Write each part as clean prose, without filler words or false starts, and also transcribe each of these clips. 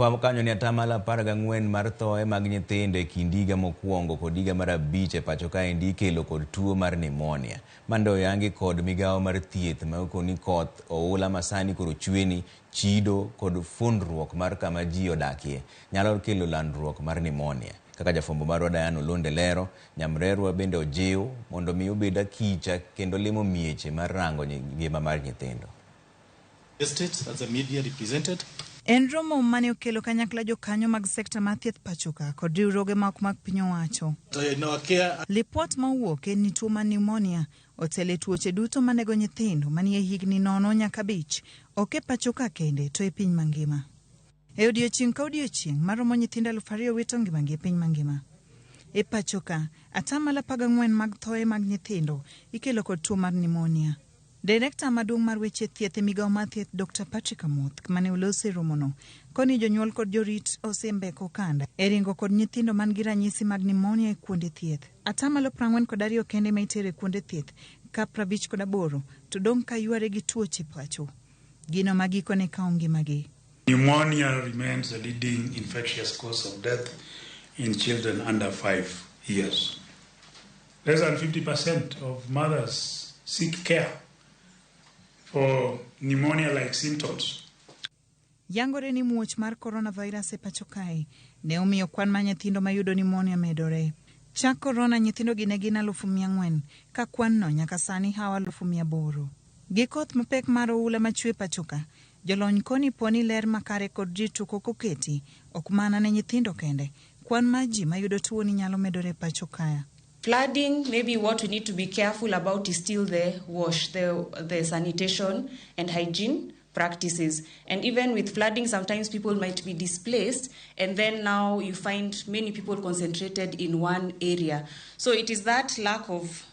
Kwa kanyo ni atamalo 14 mar thoe mag nyithindo e kind higa mokwongo kod higa mar 5 e pacho kaendi ikelo kod tuo mar pneumonia. Mando oyangi kod migawo mar thieth ma okoni koth oula masani koro chweni, chido kod fundruok mar kama ji odakie nyalo kelo landruok mar pneumonia. Kaka jafwambo marwa Diana Olonde lero, nyamrerwa bende ojiw mondo mi obed akicha kendo limo mieche mar rango ngima mar nyithindo. State as the media represented. En romo mane okelo kanyakla jokanyo mag sekta mar thieth pachoka kod riwruoge ma ok mag piny owacho. In our care, Lipot ma owuok en ni tuo mar pneumonia otelo e tuoche duto manego nyithindo manie higni 0 nyaka 5, ok e pachoka kende to e piny mangima. E odiechieng' ka odiechieng' maromo nyithindo 2000 wito ngimagi e piny mangima. E pachoka, atamalo 14 mag thoe mag nyithindo ikelo kod tuo mar pneumonia. Direkta maduong' mar weche thieth e migawo mar thieth Dr. Patrick Amoth mane oloso e romono koni jonyuol kod jorit osembeko okanda e ringo kod nyithindo man gi ranyisi mag pneumonia e kuonde thieth. Atamalo 42 kende ma itero e kuonde thieth ka 58 to dong' ka yware gi tuoche pacho. Gino ma gikone kawo ngimagi. Pneumonia remains the leading infectious cause of death in children under 5 years. Less than 50% of mothers seek care for pneumonia-like symptoms. Yangore ni muoch mar coronavirus e pacho kae ne omiyo kwan mar nyithindo mayudo pneumonia medore. Chak korona nyithindo gi ne gin 400,000 ka kwan no nyaka sani hawo 800,000. Gi koth mapek mar oula machwe pacho ka, jolony koni poni ler makare kod ritruok ok oketi, ok mana ne nyithindo kende. Kwan mar ji mayudo tuoni nyalo medore pacho kaya. Flooding, maybe what we need to be careful about is still the wash, the sanitation and hygiene practices. And even with flooding, sometimes people might be displaced, and then now you find many people concentrated in one area. So it is that lack of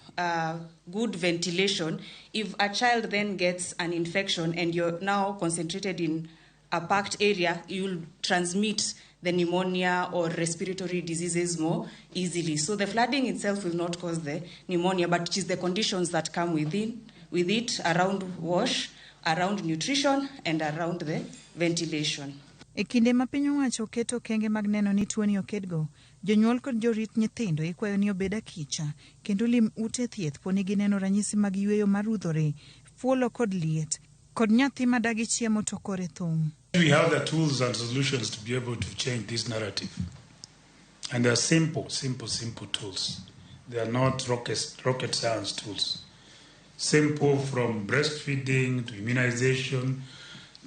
good ventilation. If a child then gets an infection and you're now concentrated in a packed area, you'll transmit the pneumonia or respiratory diseases more easily. So the flooding itself will not cause the pneumonia, but it is the conditions that come with it around wash, around nutrition, and around the ventilation. E kinde ma piny owacho keto okenge mag neno ni tuoni okedgo, jonyuol kod jorit nyithindo ikwayo ni obed akicha kendo lim ute thieth poni gineno ranyisi mag yweyo marudhore, fuolo kod liet, kod nyathi madagi chiemo to kore thung'. We have the tools and solutions to be able to change this narrative. And they are simple, simple, simple tools. They are not rocket science tools. Simple, from breastfeeding to immunization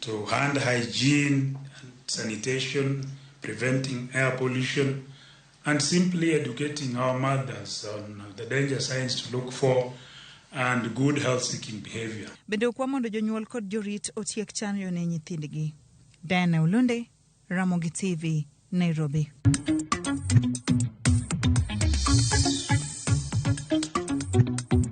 to hand hygiene and sanitation, preventing air pollution, and simply educating our mothers on the danger signs to look for and good health-seeking behavior. Bende okwa mondo jonyuol kod jorit otiek chanjo ne nyithindgi. Diana Olunde, Ramogi TV, Nairobi.